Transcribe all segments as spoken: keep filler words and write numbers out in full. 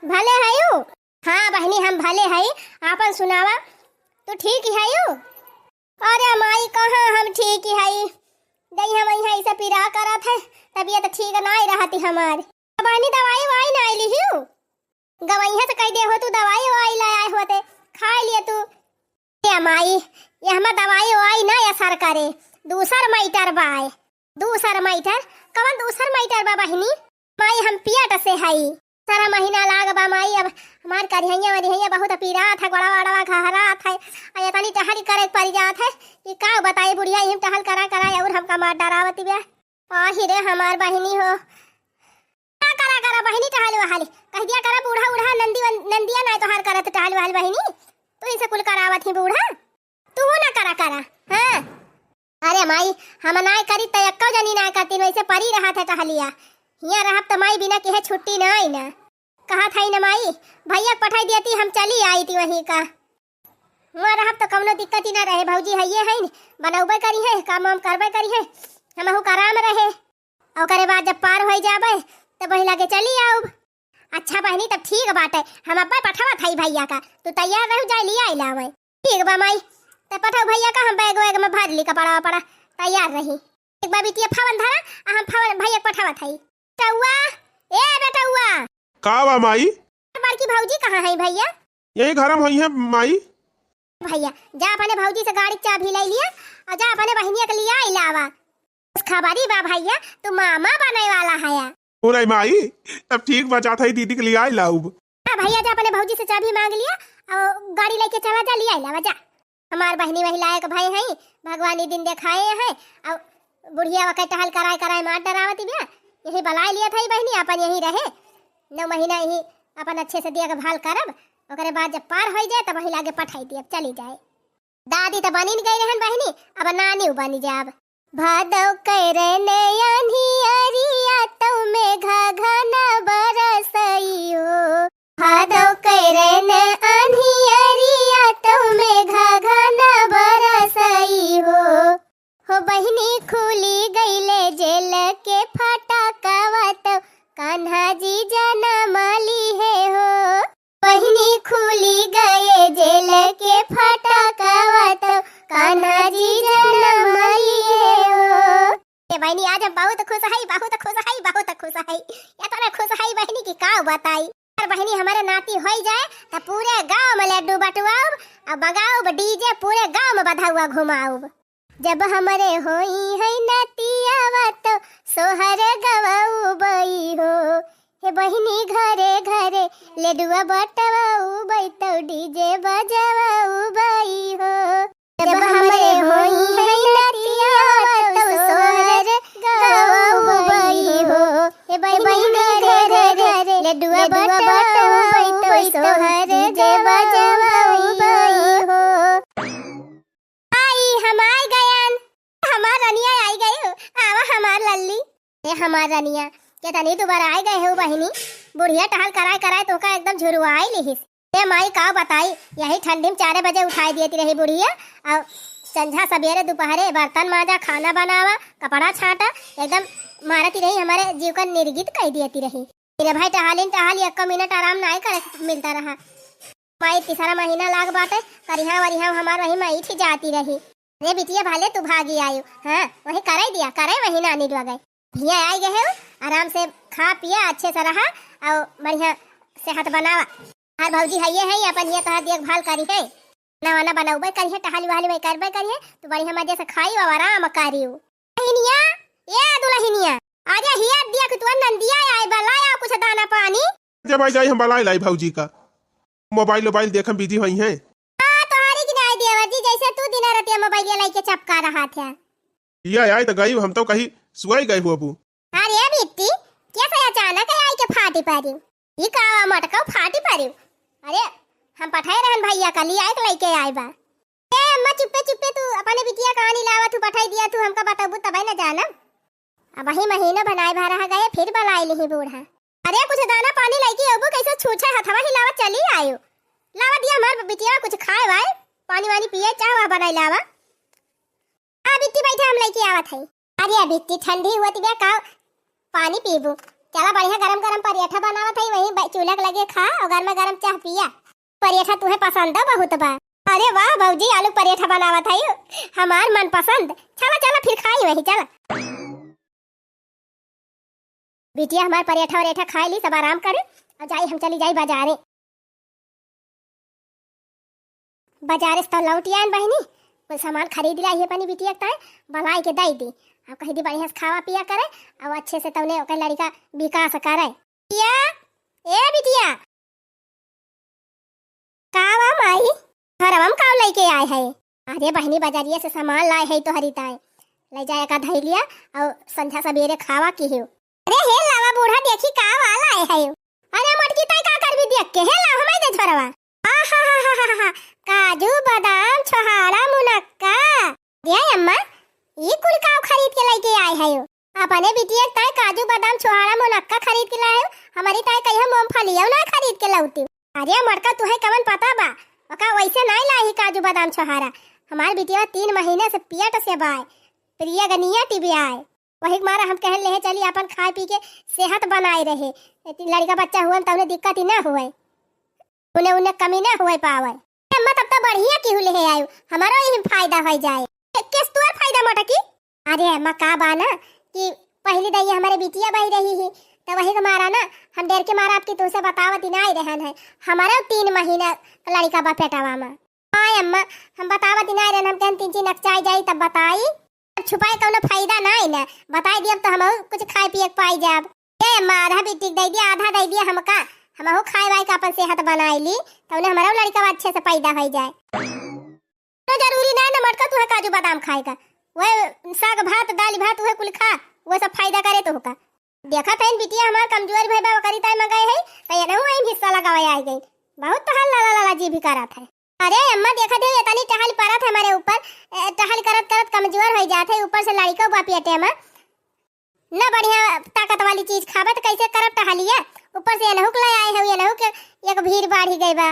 भले हयू? हाँ बहिनी, हम भले हई। आपन सुनावा, तू ठीक हयू? अरे माई, कहाँ हम ठीक हई, दहिया मइया ऐसे पीरा करत है, तबियत ठीक नाई रहती हमार। बहिनी, दवाई ववाई नाई लिहियो? गवइया से कह दे हो तू, दवाई ववाई ले आए होते, खाए लिए तू। ए माई, ये हमार दवाई ववाई ना असर करे, दूसर मैटर बाय। दूसर मैटर? कवन दूसर मैटर बा बहिनी? माई, हम पियट से हई, सारा महीना लाग बा माई, अब हमार करिहैया वरिहैया बहुत पीरात है, गोड़वा वड़वा घहरात है, आ इतनी टहल करे के पड़ जात है कि का बताई बुढ़िया, यही टहल करा करा और हमका मार डरावत बा। आही रे हमार बहिनी हो। का करा करा बहिनी टहल वहल, कह दिया करा बूढ़ा उढ़ा नंदी वन-, नंदिया नाय तोहार करत टहल वहल बहिनी, तू इनसे कुल करावत ही बूढ़ा, तू ना करा करा। हाँ। अरे माई, हम नाय करी त एक्को जनी नाय करती, वैसे परी रहत है टहलिया। हियाँ रहब त माई बिना किहे छुट्टी नाय ना। कहत हई न माई, भैया के पठाई देती, हम चली आई थी वहीं का। हुआँ रहब त कौनो दिक्कत ही ना रहे, भौजी हइये हईन, बनौबे करी है, काम वाम करबे करी है, हमहू का आराम रहे। ओकरे बाद जब पार होई जाबे, तब वही लगे चली आउब। अच्छा बहिनी, तब ठीक बाटे, हम अब्बे पठावत हई भैया का, तू तैयार रहू, जाए लिया आइला आवे। ठीक बा माई, तब पठाऊ भैया का, हम बैग वैग में भर ली कपड़ा वपड़ा, तैयार रही। एक बार बिटिया फोन धरा, आ हम फोन भैया के पठावत हई। बेटौआ, ए बेटौआ। का बा माई? बड़की भौजी कहाँ है भैया? यही घर में होई है माई। भैया, जा अपने भौजी से गाड़ी के चाबी ले लिया और जा अपने बहिनिया के लिया आइला आवा। खुशखबरी बा भैया, तू मामा बने वाला है। ओ रे माई, तब ठीक बा, जात हई दीदी के लिया आइला आउब। हाँ भैया, जा अपने भौजी से चाबी मांग लिया और गाड़ी लेके चला जा, लिया आइला आवा जा। हमार बहिनी वही लायक भई हैं, भगवान ई दिन देखाए हैं। और बुढ़िया वके टहल कराए कराए मार डरावत बिया, यही बलाए लिया था बहिनी, अपन यही रहे, नौ महीना यही अपन अच्छे से देखभाल करब, ओकरे बाद जब पार होई जाए तब वही लागे पठाई दियब, चली जाए। दादी त बनिन गई रहन बहिनी, अब नानी बनी जाब। भादव करन आन्हियरिया तौ मेघा घना बरसई हो। भादव करन आन्हियरिया तौ मेघा घना बरसई हो। हो बहिनी खुली गईले जेल के फाटकवा तौ कान्हा जी जनम लिहे हो। बहिनी खुली गए जेल के फाटकवा तौ कान्हा जी जनम लिहे हो। ए बहिनी, आज हम बहुत खुश हई, बहुत खुश हई, बहुत खुश हई। इतना खुश हई बहिनी कि का बताई। अगर बहिनी हमारे नाती होई जाए त पूरे गांव में लड्डू बटवाउब, अब बगाउब डीजे, पूरे गांव में बधौआ घुमाउब। जब हमरे होई है नतियावा तौ सोहर गवाउबई हो। हे बहिनी घरे घरे लड्डुआ बटवाउबई तौ डीजे बजवाउबई हो। जब हमरे होई है नतियावा तौ सोहर गवाउबई हो। हे बहिनी घरे घरे लड्डुआ बटवाउबई तौ सोहर गवाउबई हो। आई, हम आई गयन। हमार रनिया आई गई हो। आवा हमार लल्ली। ए हमार रनिया, केतनी दुबार आई गए हो बहिनी। बुढ़िया टहल कराए कराए तोका एकदम झुरवाई लिहिस। ए माई, का बताई, यही ठंडी में चारे बजे उठाई देती रही बुढ़िया। और संझा सबेरे दोपहरे बर्तन माजा, खाना बनावा, कपड़ा छाटा, एकदम मारती रही, हमारे जीव का निर्गित कह देती रही। मेरे भाई टहलिन टहल, एक्को मिनट आराम नाई करे मिलता रहा। माई, तीसरा महीना लाग बाटे, करिहा वरिहा हमार वही माई थी जाती रही। अरे बिटिया, भले तू भागी आयु, हाँ, वही करे दिया, करे वही नानी डुआ गए। हियाँ आई गए हो, आराम से खा पिया, अच्छे से रहा और बढ़िया सेहत बनावा। हर भौजी हइये है, अपन हियाँ तोहार देखभाल करी है, खाना वाना बनौबे करी है, टहल वहल वही करबे करी है, तू बढ़िया मजे से खाई और आराम करियो। दुलहिनिया, ए दुलहिनिया, आजा हिया दिया कि तुअर नंदिया आए बा, लाया कुछ दाना पानी। जा भाई जाई, हम बलाई लाई भौजी का। मोबाइल वोबाइल देखम बिजी होई हैं। हाँ, तोहरी की नाई देवर जी, जैसे तू दिन रतिया मोबाइलिया लाई के चपका रहा था। ये आई तो गई, हम तो कहीं सुआई गए हो अबू। अरे बिट्टी, कैसे अचानक आई के फाटी पड़ी? ई का मटकाऊ फाटी पड़ी? अरे, हम पठाए रहन भैया का, लिया एक लइके आए बा। ए अम्मा, चुप्पे चुप्पे तू अपने बिटिया कहानी लावा, तू पठाई दिया, तू हमका बताबू तबे न जानब। अब वही महीना बनाए भा रहा गए, फिर बलाई लिही बूढ़ा। अरे, कुछ दाना पानी लइके अबू, कैसे छूछे हथवा हिलावा चली आयो। लावा दिया हमार बिटिया कुछ खाए वाए, पानी वानी पिए, चाह वाह बनाई लावा। आ बिट्टी बैठे, हम लइके आवत हई। अरे बिट्टी, ठंडी हुआ तिबिया का, पानी पीबू? चला, बढ़िया गरम गरम परेठा बनावत हई, वही ब-, चूल्हा के लगे खा और गरमा गरम चाह पिया। परेठा तुहे पसंद बहुत बा। अरे वाह भौजी, आलू परेठा बनावत हई, हमार मनपसंद। चला चला फिर खाई वही, चला। बिटिया हमार परेठा वरेठा खाई ली, सब आराम करे, और जाई हम चली जाई बाजारे। बाजारे से तो लौटी आयन बहिनी, कुल सामान खरीद लाई है अपनी बिटिया के ताई, बलाई के दई दी। अब कही दी बढ़िया से खावा पिया करे, अब अच्छे से तौने ओकर लड़िका विकास करे। बिटिया, ए बिटिया, का बा माई? घरवा में का लइके आए है? अरे बहिनी, बजरिया से सामान लाए है तोहरी ताई, ले जाए का धई लिया और संझा सबेरे खावा की हो। अरे हे लावा बूढ़ा, देखी का वा लाए है। अरे मोटकी ताई, का करबी देख के? हे लावा, हमाई दे झोरवा। आहा हा हा हा हा, काजू बादाम छोहाड़ा मुनक्का। ए अम्मा, ई कुल काव खरीद के लइके आए है? अपने बिटिया के ताई काजू बादाम छोहाड़ा मुनक्का खरीद के लाए हो, हमारी ताई कहिया मूंगफलियो ना खरीद के लौटी। अरे मटका, तुहे कवन पता बा, ओका वैसे नाई लाही काजू बादाम छोहाड़ा। हमार बिटिया तीन महीने से पेट से बाय, प्रिया गनिया टिबियाए। वही के मारा हम कहन लेहे चली, अपन खाए पी के सेहत बनाए रहे, लड़का बच्चा हुअन त उन्हें दिक्कत ही ना हुए। उन्हें, उन्हें कमी ना होए पावे। अम्मा, तब तो बढ़िया किहू लेहे आयु, हमारो यही फायदा हो जाए। के-, केस तोर फायदा मोटा की? अरे अम्मा, का बा ना कि पहली दइया हमारे बिटिया बही रही ही, तो वही के मारा ना हम डर के मारा आपकी तुमसे बतावत ही नहीं रहन है। हमारा तीन महीना का लड़का बा पेटावा में। हाँ अम्मा, हम बतावत ही नहीं रहन, हम कहन तीन चीज नकचाई जाई तब बताई। अब छुपाए कौनो फायदा नाई न, बताई दियब तो हमहू कुछ खाए पिए के पाई जाब। ए अम्मा, आधा बिटिक दे दिया, आधा दे दिया हमका, हमहू खाए वाए का अपन सेहत बनाई ली, तौने हमारो लड़का अच्छे से पैदा हो जाए। तो जरूरी नाई न मटका तुहे काजू बादाम खाए का, वह साग भात, दाल भात, वह कुल खा, वह सब फायदा करे तो होका। देखा था इन बिटिया हमार कमजोर भई बा, ओकरी ताई मंगाई है, तो ये नहु इन हिस्सा लगावे आई गई। बहुत तो हल लाला लाला जी भी करत है। अरे अम्मा, देखा दे, ये तनी टहल परत है हमारे ऊपर, ए, टहल करत करत कमजोर हो जात है, ऊपर से लड़िका बा पेटे में, ना बढ़िया ताकत वाली चीज खाबे तो कैसे करब टहलिया? ऊपर से एनहू के ले आए हो, एनहू के एक भीड़ बाढ़ी गई बा।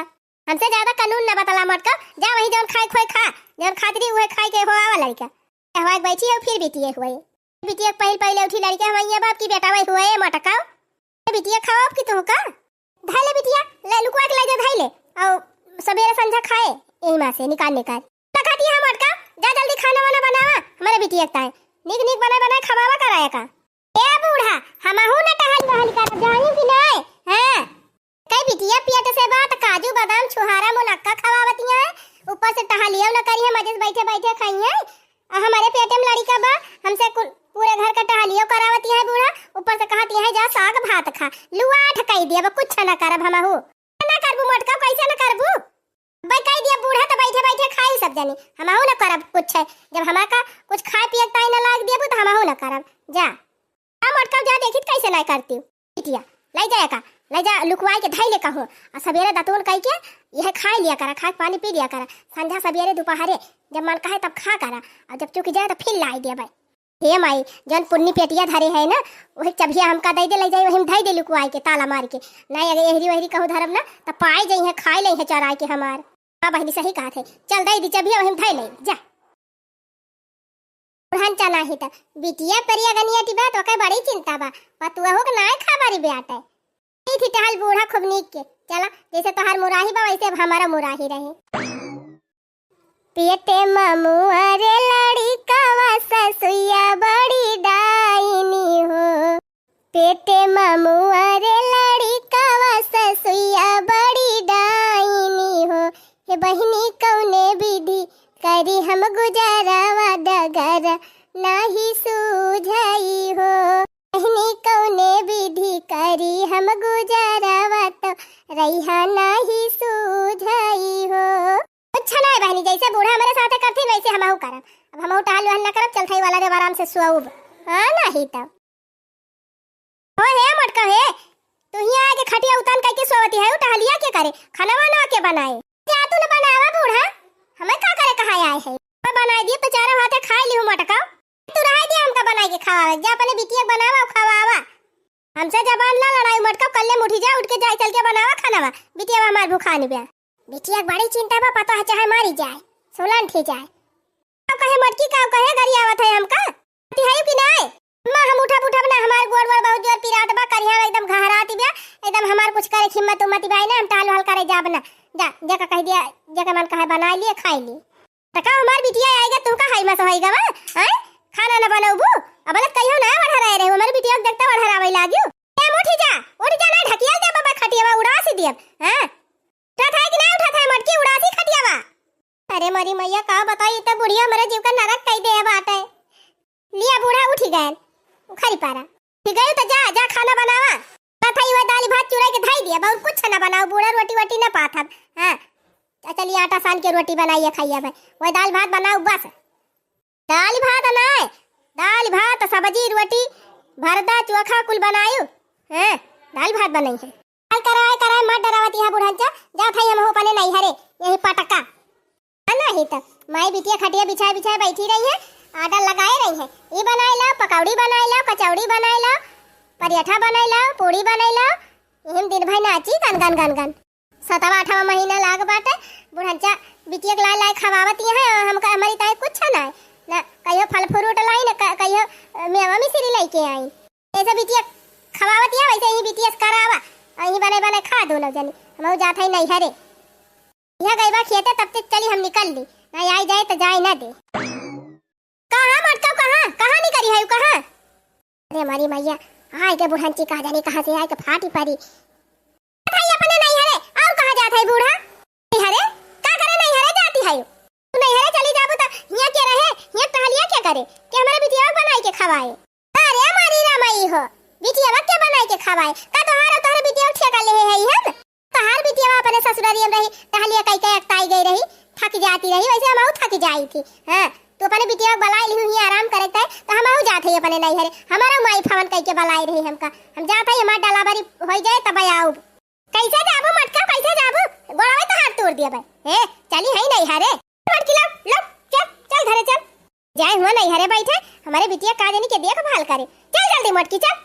हमसे ज्यादा कानून ना बतला मटका, जा वही जौन खाए खोए खा, जौन खातरी उहे खाए के हो आवा लड़का। कहवा के बैठी हो फिर बिटिए हुए, बिटिए के पहिल पहिले उठी लड़का हमारे बाप की बेटा वही हुए मटका। ए बिटिया, खाओ अब की तू का? धइ ले बिटिया, ले लुकवा के ले जा, धइ ले। और सबेरे संझा खाए, यही माँ से निकाल निकाल। तका दिया मटका, जा जल्दी खाना वाना बनावा, हमारे बिटिया के ताई। निक निक बनाए बनाए खवावा कराया का। ए बूढ़ा, हमहू न टहल वहल कर जाई कि नाय? हाँ। कई बिटिया पेट से बात काजू बादाम छुहारा मुनक्का खवावतिया, ऊपर से टहलियो न करिए, मजे से बैठे बैठे खाइए। आ हमारे पेटे में लड़िका बा, हमसे कुल, पूरे घर का टहलियो करावती है बूढ़ा, ऊपर से कहती है जा साग भात खा, लुआठ कई दिया, अब कुछ ना करब हमहू। ना करबू मोटका, कैसे ना करबू? भाई कह दिया बूढ़ा तो बैठे बैठे खाई सब जनी, हमहू ना करब कुछ, जब हमार का कुछ खाए पिए के ताई ना लाग देबू तो हमहू ना करब, जा। आ मोटका जा देखित कैसे ना करती। बिटिया, ले जाए का, ले जा लुकवाई के धई ले कहूँ, आ सबेरे दतुन कई के यह खाई लिया करा, खा के पानी पी लिया करा, संझा सबेरे दोपहरे जब मन कहे तब खा करा, और जब चुक जाए तो फिर लाई देबे। हे माई, जौन पुन्नी पेटिया धरे है ना, वही चबिया हमका दे दे, ले जाई वही में धई दे लुकवाई के ताला मार के। नहीं अगर एहरी वहरी कहूँ धरब ना तो पाए जाई है, खाए ले है चोराई के हमार। हाँ बहिनी सही कहत है, चल दे दी चबिया वही में धई ले जा। बुढ़न चना ही त बिटिया परिया गनिया टिबा तो के बड़ी चिंता बा, पतुआ हो के नाय खा बारी बेटा। ई थी टहल बूढ़ा खूब नीक के, चला जैसे तोहार मुराही बा वैसे अब हमारा मुराही रहे। पेटे ममुआ रे लड़िकवा ससुइया बड़ी डाइनी हो। पेटे ममुआ रे लड़िकवा ससुइया बड़ी डाइनी हो। हे बहिनी कौने विधि करी हम गुजारावा डगर नाही सूझई हो। बहिनी कौने विधि करी हम गुजारावा तो रैहा नाही सूझई हो। अच्छा ना है बहनी, जैसे बूढ़ा हमारे साथे करथिन वैसे हमहू करब। अब हमहू टहल वहल ना करब, चल थई वाला रे आराम से सोउब। हाँ, नहीं तब। ओ हे मोटका हे, तू हियाँ आके खटिया उतान कइके सोवती है, उ टहलिया के करे, खाना वाना के बनाए? जा तू न बनावा बूढ़ा, हमें का करे कहा आए है? मैं बनाए दिए तो चारों हाथे खाए लिहू मोटका। तू रहे दे हमका बनाए के खवावे, जा अपने बिटिया के बनावा और खवावा। हमसे जबान ना लड़ाई मोटका, कल्ले मुठी जा, उठ के जाए चल के बनावा खानावा, बिटिया हमार भूखानी बा। बिटिया के बड़ी चिंता बा, पता है चाहे मारी जाए, सुलंठी जाए। का कहे मोटकी, का कहे गरियावत है हमका? ती है कि नाय? माँ हम उठब उठब ना, हमार गोड़ वोड़ बहुत जोर पिरात बा, करिया और कुछ करे हिम्मत उम्मत भाई ना, हम टहल वहल करे जाब ना। जा, जेका कह दिया, जेका मन कहे बनाइ लिए, खाइ लिए। त का हमार बिटिया आइगा, तू का हाई मस होइगा बा? हैं? खाना न बनउबू? अब अलग कहियो ना बढ़ा रहे रहे, हमार बिटिया के देखता बढ़ा रहे लागियो। ए, उठी जा, उठी जा, ना ढकिया दे बाबा खटियावा, उड़ासी दियब। हाँ? उठत है कि ना उठत है, मोटकी उड़ासी खटियावा। अरे मोरी मैया, का बताई, ई त बुढ़िया हमरे जीव का नरक कइ दे बाटे। लिया बूढ़ा उठी गए, उखरी पारा। उठी गयू त जा, जा खाना बनावा। कथई वह दाल भात चुराई के धई दिया, बहुत कुछ ना बनाओ, बूढ़ा रोटी वोटी ना पाथब। हाँ, आ चलिए आटा सान के रोटी बनाइए खाइए भाई, वह दाल भात बनाओ बस। दाल भात नाय, दाल भात सब्जी रोटी भरदा चोखा कुल बनायू। हाँ, दाल भात बनाई है। काय कराय कराय मत डरावत यहाँ बुढ़ंचा, जात है हम अपने नैहरे, यही पटका। आ नाही त माई बिटिया खटिया बिछाए बिछाए बैठी रही है, order लगाए रही है, ई बनाए लाओ, पकौड़ी बनाए लाओ, कचौड़ी बनाए लाओ, पराठा बनाए लाओ, पूड़ी बनाए लाओ, यही दिन भर नाची गन गन गन गन। सतवा आठवा महीना लाग बाटे, बुढ़ंचा बिटिया के लाए लाए खवावत यहाँ, हमका हमारी ताई कुछ ना है, ना कहियो फल फ्रूट लाई, ना क-, कहियो, अ, मेवा मिश्री लेके आई। जैसे बिटिया खवावत यहाँ वैसे ही बिटिया से करावा, और यही बने बने खा दोनों जनी। हम जात है नैहरे। यहाँ गई बा खेते, तब तक चली हम निकल ली, ना आई जाए तो जाए ना दे। कहाँ मटका, कहाँ, कहाँ निकरी है, कहाँ? अरे हमारी मैया, आए के बुढ़ंची कहाँ जानी कहाँ से आए के फाटी परी। भाई अपने नैहरे, और कहाँ जात है बूढ़ा? नैहरे? का करे नैहरे जाती है? तू नैहरे चली जाबू त हियाँ के रहे, हियाँ टहलिया के करे? के हमारे बिटिया बनाई के खवाए? अरे हमारी रामाई हो, बिटिया के बनाई के खवाए? का तोहार और तोहरे बिटिया ठेका ले है हम? तोहार बिटिया अपने ससुरारी में रही, टहलिया कई के अकताई गई रही, थक जाती रही, वैसे हम थक जाई थी। हाँ, तू अपने बिटिया के बुलाई लिहू ही आराम करे तय, तो हम जात है अपने नैहरे। हमारा माई फोन कई के बुलाई रही हमका, हम जात है, हमार डलाबरी हो जाए तब आऊब। कैसे जाबू मटका, कैसे जाबू? गोड़वे तो हाथ तोड़ दिया भाई। ए, चली है नैहरे। मटकी लो, लो, चल, चल घरे चल। जाए हुआ नैहरे बैठे, हमारे बिटिया का जानी के देखभाल करे। चल जल्दी मटकी चल।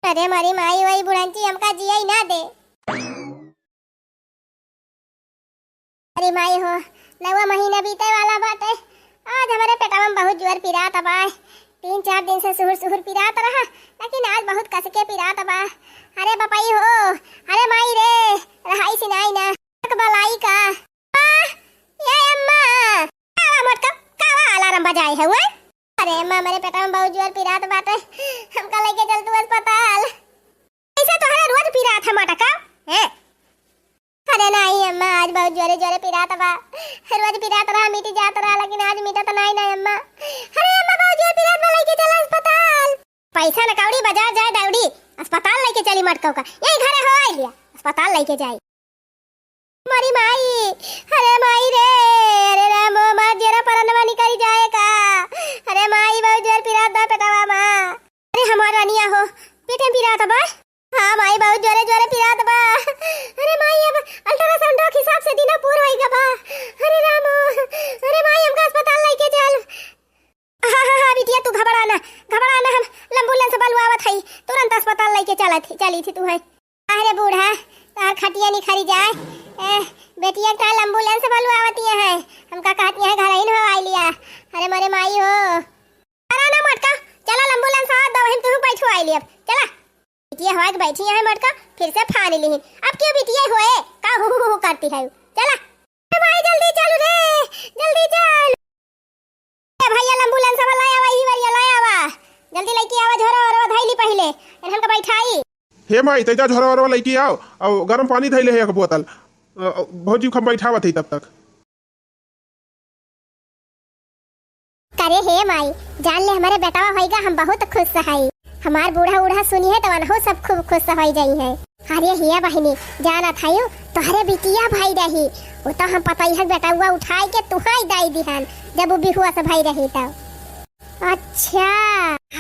अरे हमारी माई, वही बुढ़ंची हमका जिया ही ना दे। अरे माई हो, नवा महीना बीते वाला बाटे। आज हमरे पेटवा में बहुत जोर पिरात बा। तीन चार दिन से सुहुर सुहुर पिरात रहा, लेकिन आज बहुत कस के पिरात बा। अरे बपई हो, अरे माई रे, रहाई सिनाई ना। तक बलाई का? आ, ये अम्मा, कावा मोटका, कावा अलार्म बजाए है वो? अरे अम्मा, हमरे पेटवा में बहुत जोर पिरात बाटे, हमका लेके चल तू अस्पताल। ऐसा तोहरा रोज पिरात है मोटका, हैं? अरे नाही अम्मा, आज बहुत जोरे जोरे पिरात बा। रोज पिरात रहा, मिट जात रहा, लेकिन आज मिटत नाही ना अम्मा। अरे अम्मा, बहुत जोरे पिरात बा, लेके चला अस्पताल। पैसा न कौड़ी, बाजार जाए दौड़ी, अस्पताल लेके चली मटकऊ का। यही घरे हो आई लिया, अस्पताल लेके जाई। मरी माई, अरे माई रे, अरे रामो, मार जोरा परनवा निकल जाए का। अरे माई, बहुत जोर पिरात बा पेटवा मा। अरे हमार रानिया हो, पेटे में पिरात बा। हाँ माई, बहुत जोरे जोरे पिरात बा। अरे माई, अब अल्ट्रासाउंड के हिसाब से दिना पूर होई गबा। अरे रामो, अरे माई, हमका अस्पताल लेके चल। हाँ, हाँ, हाँ, बिटिया, तू घबरा ना, घबरा ना, हम एम्बुलेंस बलवावत हई, तुरंत अस्पताल लेके चलत ही, चली थी तू है। अरे बूढ़ा, तार खटिया निखरी जाए। ए, बेटिया का एम्बुलेंस बलवावत है, हमका कहत है घर ही न हो आई लिया। अरे मोरे माई हो, अरे ना मटका, चला एम्बुलेंस आ दो, हम तुहू बैठो आई लिया, चला। बिटिया हवा के बैठी है मटका, फिर से फान लिहिन। अब क्यों बिटिया होए? का हु हु हु करती है? चला। ए भाई जल्दी चल रे, जल्दी चल। ए भैया एम्बुलेंस वाला आवा, ई वाला आवा। जल्दी लेके आवा, झोरा ओरवा धइली पहिले। इन्हन का बैठाई। हे माई, तैजा झोरा ओरवा लेके आओ, और गरम पानी धइले है एक बोतल। अ, भौजी को हम बैठावत है तब तक। करे हे माई, जान ले हमरे बेटवा होइगा, हम बहुत खुश हई। हमार बूढ़ा उढ़ा सुनी है तो वनहो सब खूब खुश होई जाई है। अरे हे बहिनी, जानत हयू, तोहरे बिटिया भाई रही, वो तो हम पतैया बेटवा उठाई के तुहाई दाई दिहन, जब वो बेहोश भई रही तब। अच्छा,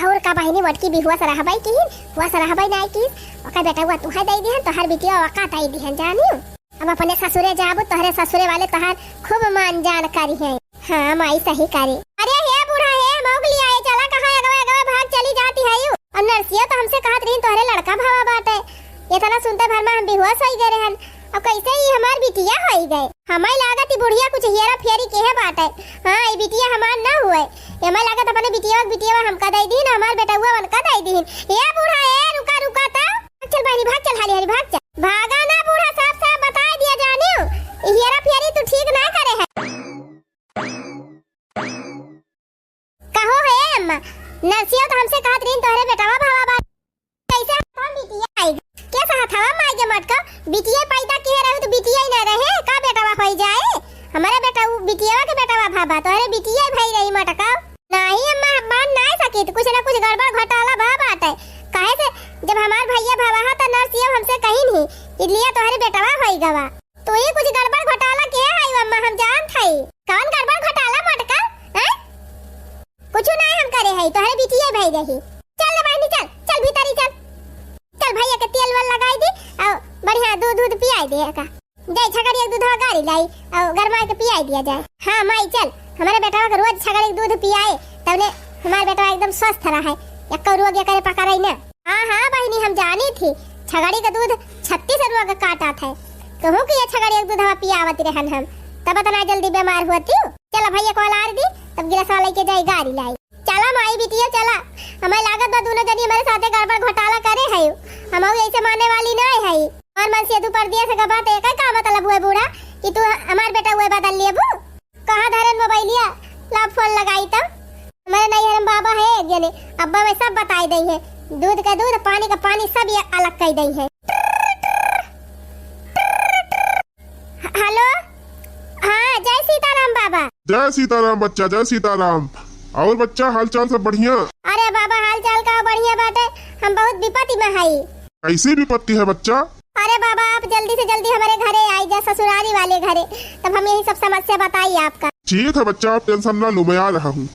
और का बहिनी, मोटकी बेहोश रहबई की, होश रहबई नाई की, ओकर बेटवा तुहाई दाई दिहन, तोहर बिटिया ओका दाई दिहन, जानियो। अब अपने ससुरे जाबू, तोहरे ससुरे वाले तोहार खूब मान जान करी है। हाँ माई, सही करी। अरे हे बूढ़ा, हे मौगली आए, चला कहाँ अगवा अगवा भाग चली जाती है यू। और नरसिया तो हमसे कहत रही तोहरे लड़का भवा बाटे। इतना सुनते भर में हम बेहोश होई गए रहन। अब कैसे ही हमार बिटिया होई गए? हमें लागत ही बुढ़िया कुछ हेरा फेरी के है बाटे। हाँ, ये बिटिया हमार ना हुए। ये हमें लागत अपने बिटिया, बिटिया हमका दे दीन, हमार बेटवा उनका दे दीन। हे बूढ़ा, हे रुका, रुका ता। चल बहिनी, भाग चल, हाली हाली भाग चल। के मटका, बिटिया पैदा किहे रहे तो बिटिया ही ना रहे, का बेटवा होई जाए? हमारे बेटा, उ बिटियावा के बेटवा भाबा, तोहरे बिटिया भई रही मटका। नाही अम्मा, मान नाही सकित, कुछ ना कुछ गड़बड़ घोटाला भा बाटे। काहे से जब हमार भैया भवा हा त नरसिया हमसे कही नहीं, इसलिए तोहरे बेटवा होई गवा। तू ही कुछ गड़बड़ घोटाला के है अम्मा, हम जानत हई। कौन गड़बड़ घोटाला मटका? हैं? कुछ नाही हम करे हई, तोहरे बिटिया भई रही। चल रे बहिनी, चल, चल भीतरी चल। चल भैया के तेल वेल लगाई दी और बढ़िया दूध दूध पियाई दे का। जाई छगड़ी एक दूधवा गारी लाई और गरमा के पियाई दिया जाए। हाँ माई चल, हमारे बेटवा के रोज छगड़ी के दूध पियाए, तबने हमारे बेटवा एकदम स्वस्थ रहे, एक्को रोग एकरे पकड़े ना। हाँ हाँ बहिनी, हम जानी थी, छगड़ी के दूध छत्तीस रोग काटत है। कहूँ कि ये छगड़ी एक दूधवा पियावत रहन हम, तब इतना जल्दी बीमार होती। चला भैया को अलार दी, तब गिलासवा लेके जाई गारी लाई। चला माई बिटिया चला, हमें लागत बा दोनों जनी हमारे साथे गड़बड़ घोटाला करे है, हम ऐसे माने वाली नहीं है। हमार मन से तू परदेस गबा तो एक का मतलब हुए बूढ़ा कि तू हमार बेटा हुए बदल लिए बू। कहाँ धरन मोबाइलिया, ला फोन लगाई तब। हमारे नैहर में बाबा है एक जने, अब्बा में सब बताई दई है, दूध का दूध, पानी का पानी सब ये अलग कई दई है। हेलो, हाँ, जय सीताराम बाबा। जय सीताराम बच्चा, जय सीताराम। और बच्चा, हाल चाल सब बढ़िया? अरे बाबा, हाल चाल का बढ़िया बाटे, हम बहुत विपत्ति में हई। कैसी विपत्ति है बच्चा? अरे बाबा, आप जल्दी से जल्दी हमारे घरे आई जा, ससुरारी वाले घरे, तब हम यही सब समस्या बताई आपका। ठीक है बच्चा, आप टेंशन ना लो, मैं आ रहा हूँ।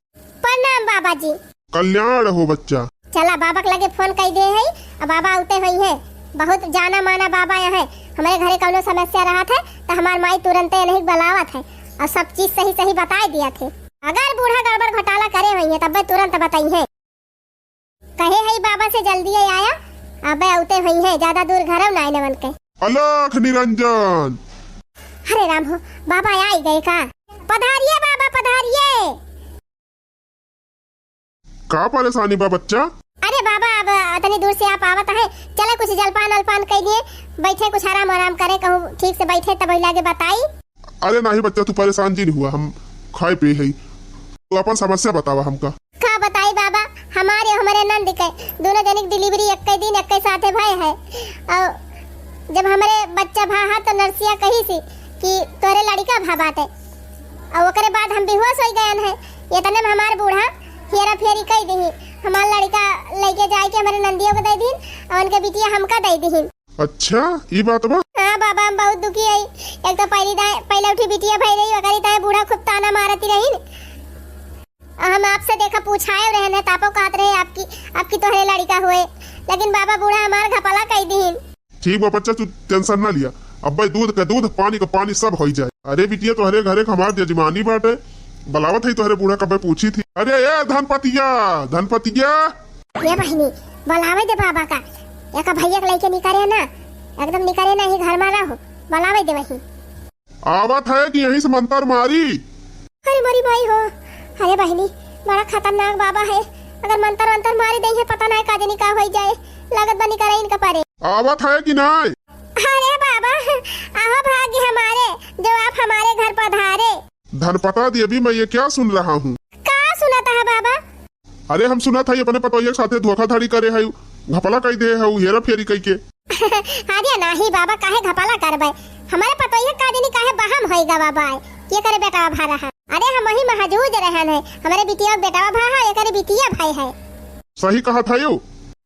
प्रणाम बाबा जी। कल्याण हो बच्चा। चला बाबा के लगे फोन कई दे है, अब बाबा आते हुई है, बहुत जाना माना बाबा यहाँ है। हमारे घरे कौनो समस्या रहत है तो हमार माई तुरंते नहीं बुलावत है और सब चीज सही सही बताए दिया थे। अगर बूढ़ा गड़बड़ घोटाला करे हुई है तब तुरंत बताई है। कहे है बाबा से जल्दी ही आया, अब आते हुई है, ज्यादा दूर घरों ना आने मन के। अलख निरंजन। अरे राम हो, बाबा आई गए का? पधारिए बाबा, पधारिए। का परेशानी बा बच्चा? अरे बाबा, अब इतनी दूर से आप आवत हैं, चला कुछ जलपान अलपान कर लिए, बैठे कुछ आराम आराम करे, कहूँ ठीक से बैठे तब लागे बताई। अरे नाही बच्चा, तू परेशान जिन हुआ, हम खाए पिए हई, तू अपन समस्या बतावा हमका। का बताई बाबा, हमारे हमारे नंद के दोनों जने के डिलीवरी एक दिन एक साथे भय है, और जब हमारे बच्चा भा हा तो नर्सिया कही सी कि तोरे लड़का भा बाटे, और ओकरे बाद हम बेहोश हो गए हैं। इतने में हमार बूढ़ा हेरा फेरी कई दही, हमार लड़का लेके जाए के हमारे नंदियों को दे दीन और उनके बिटिया हमका दे दीन। अच्छा, ई बात बा? हाँ बाबा, हम बहुत दुखी है। एक तो पहली दाए, पहले उठी बिटिया भई रही, ओकरी ताए बूढ़ा खूब ताना मारती रही। हम आपसे देखा पूछाए रहन है, तापो कहत रहे आपकी, आपकी तोहरे लड़का हुए, लेकिन बाबा बूढ़ा हमार घपला कई दीन। ठीक बा बच्चा, तू टेंशन ना लिया, अब्बे दूध का दूध, पानी का पानी सब होई जाए। अरे बिटिया, तोहरे घरे एक हमार जजमानी बाटे, बुलावत है तोहरे बूढ़ा, कब्बे पूछी थी। अरे ए धनपतिया, धनपतिया। ये बहिनी, बुलावे दे बाबा का, एक भैया के लेके निकरे ना, एकदम निकरे ना, ही घर में रहो, बुलावे दे वही। आवत है कि यहीं से मंतर मारी? अरे मोरी माई हो, अरे बहिनी, बड़ा खतरनाक बाबा है, अगर मंतर वंतर मारी दे है, पता ना का जनी का होई जाए, लागत बनी करे इनका परे। आवत है कि नाय? अरे बाबा, आहो भाग्य हमारे, जो आप हमारे घर पधारे। धनपता देवी, मैं ये क्या सुन रहा हूँ? का सुनत है बाबा? अरे हम सुनत हई अपने पतोहिया के साथे धोखाधड़ी करे हई, घपला कई दे हऊ, हेरा फेरी कई के। अरे नाही बाबा, काहे घपला करबे? हमारे पतोहिया का जनी काहे बहम होई गवा बाय, के करे बेटा भा रहा। अरे हम वही महजूज रहन है, हमारे बिटिया के बेटा भा है, एकरे बिटिया भाई है। सही कहत हई।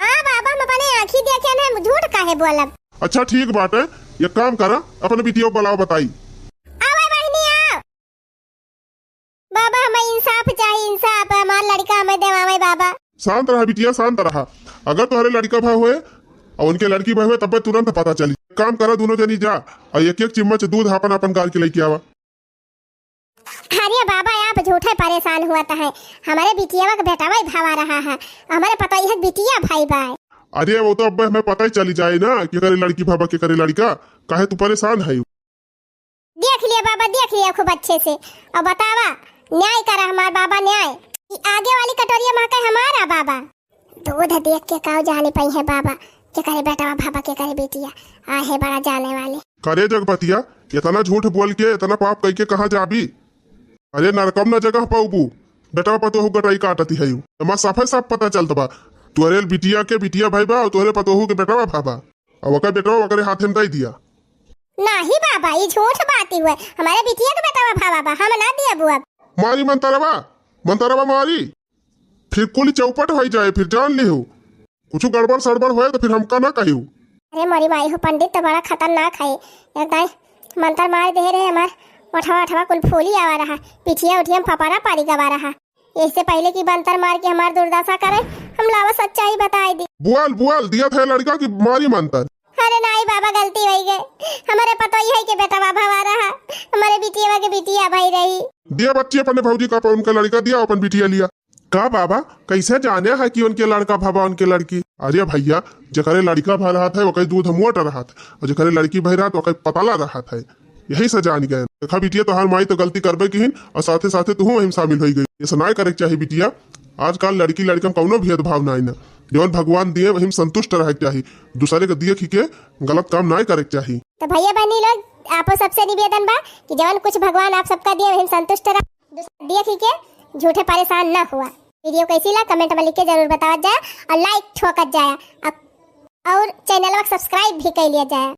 हाँ बाबा, हम अपने आँखी देखे हैं, झूठ काहे बोलब? अच्छा ठीक बाटे, एक काम करा, अपने बिटिया को बुलाओ, बताई। आवे बहिनी, आओ। बाबा, हमें इंसाफ चाही, इंसाफ। हमार लड़का हमें देवावे, बाबा। शांत रहा बिटिया, शांत रहा। अगर तोहरे लड़का भा होए और उनके लड़की भा होए, तब तुरंत पता चली। काम करा, दोनों जनी जा और एक एक चम्मच दूध अपन अपन गार के लेके आवा। अरे बाबा, आप झूठे परेशान हुआ है, हमारे बिटिया का बेटा भाई भावा रहा है, हमारे पतोहिया के बिटिया भाई बाय। अरे वो तो अब हमें पता ही चली जाए ना, के करे लड़की भा बा, के करे लड़का, काहे तू परेशान है? देख लिया बाबा, देख लिया खूब अच्छे से। और बतावा, न्याय करा हमार बाबा, न्याय। ई आगे वाली कटोरिया महके हमारा बाबा। दूध देख के काव जाने पाई है बाबा, के करे बेटवा भा बा, के करे बिटिया। आ है बड़ा जाने वाले। करे जगपतिया, इतना झूठ बोल के, इतना पाप कई के कहाँ जाबी? अरे नरकम न जगह पाउबू। बेटवा पतोहू गटाई काटती है यू। एमा साफे साफ पता चलत बा। तोहरे बिटिया के बिटिया भाई बा और तोहरे पतोहू के बेटवा भा बा। अब ओकर बेटवा ओकरे हाथे में दे दिया। नाही बाबा, ई झूठ बात ही हुए। हमारे बिटिया के बेटवा भावा बा, हम ना दिया बुआ। मारी मंतरवा, मंतरवा मारी। फिर कुल चौपट होइ जाए, फिर जान लिहू। कुछ गड़बड़ सड़बड़ होए तो फिर हमका ना कहियो। अरे मोरी माई हो, पंडित तो बड़ा खतरनाक है। एक दाई मंतर मार दे रहे हमार, ओठवा ओठवा कुल फूली आवा रहा, पिठिया उठिया में फपरा पारी गवा रहा। इससे पहले कि मंतर मार के हमार दुर्दशा करे, हम लावा सच्चाई बताई दी। बुआल बुआल दिया था लड़का कि मारी मंतर। अरे नाई बाबा, गलती होइ गए। हमारे पतोई है के बेटवा भवा रहा, हमारे बिटिया के बिटिया भाई रही। दिया बच्ची अपने भौजी का, उनका लड़का दिया, अपन बिटिया लिया। का बाबा, कैसे जाने है कि उनके लड़का भवा उनके लड़की? अरे भैया, जेकरे लड़का भा रहत है, ओकरे दूध मोट रहत है, और जेकरे लड़की भई रहत, ओकरे पतला रहत है। यही से जान गए। देखा बिटिया, तोहार माई तो गलती करबे किहिन, और साथे साथे तुहू वही में शामिल होइ गई। ऐसा ना करे के चाही बिटिया। आजकल लड़की लड़का में कौनो भेदभाव ना है ना, जौन भगवान दिए वही में संतुष्ट रहे के चाही। दूसरे के दिए खी के गलत काम ना करे के चाही। तो भैया बहनी लोग, आपो सबसे निवेदन बा कि जौन कुछ भगवान आप सबका दिए वही में संतुष्ट रह। दूसरा दिए खी के झूठे परेशान ना हुआ। वीडियो कैसी ला कमेंट में लिख के जरूर बतावत जाए और लाइक ठोकत जाए और, और चैनल को सब्सक्राइब भी कर लिया जाए।